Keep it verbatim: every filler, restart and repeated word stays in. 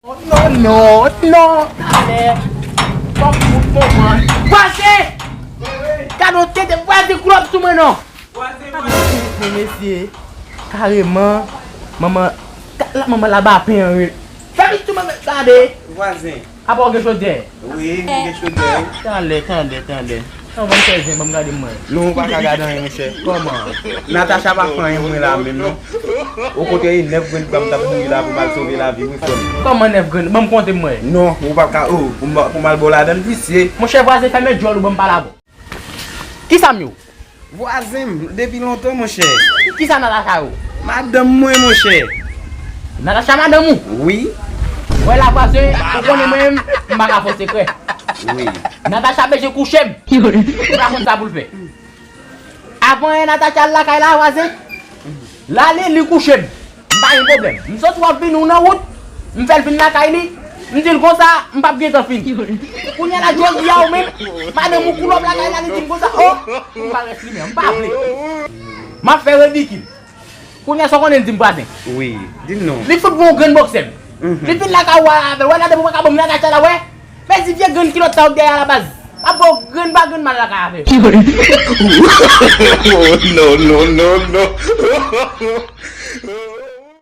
Non, non, non, talè. Fòk ou konprann. Vwazen! Gade yon tete, vwazen, koulòp sou mwen non. Vwazen, vwazen. Men mesye, kareman, manman, ka- la manman laba pen an wi. Fè vit sou mwen, gade. Vwazen. Apa w gen chodyè? Wi, m gen chodyè wi. Talè, talè, talè. Non, ban m fè zen, ban m gade mwen. Non, ou pa ka gade anyen, monchè. Kòman? Natacha pa fè anyen pou mwen la menm, non. Okontrè, e nèf grenn pwa m t ap bouri la pou m al sove lavi m, wi, frè m. Kòman nèf grenn? Ban m konte mwen. Non, ou pa ka, oh, pou m, pou m al ba w ladan l, visye. Monchè, vwazen, fèmen djòl ou, ban m pale avè w. Kisa m yo? Vwazen m, depi lontan, monchè. Kisa Natacha yo? Madanm mwen, monchè. Natacha madanm ou? Wi. Wè la, vwazen, ou konnen mwen menm, m pa ka fè w sekrè. Wi. Natacha bezwen kouche m. Ou pa konn sa pou l fè. Avan yè Natacha al lakay la, vwazen. L ale, li kouche m. M pa gen pwoblèm. M soti w ap vini, ou nan wout. M fè l vin lakay li. M di l konsa, m p ap gentan fini. Kounye a la, jodi a ou menm, madanm ou koulòp lakay la, li di m konsa, oh, m pa rès li menm, m pa vle. M ap fè ridikil. Kounye a, sa w konnen l di m vwazen? Wi, di m non. Li fout gon grenn bòksè m. Mhm. Li vin lakay ou a avè l. Wè, la depi ou pa ka ban m Natacha la, wè. Mèsi vye grenn kilòt sa w dèyè a la baz. M ap ba w grenn pa grenn m al lakay avè l. Oh, non, non, non, non.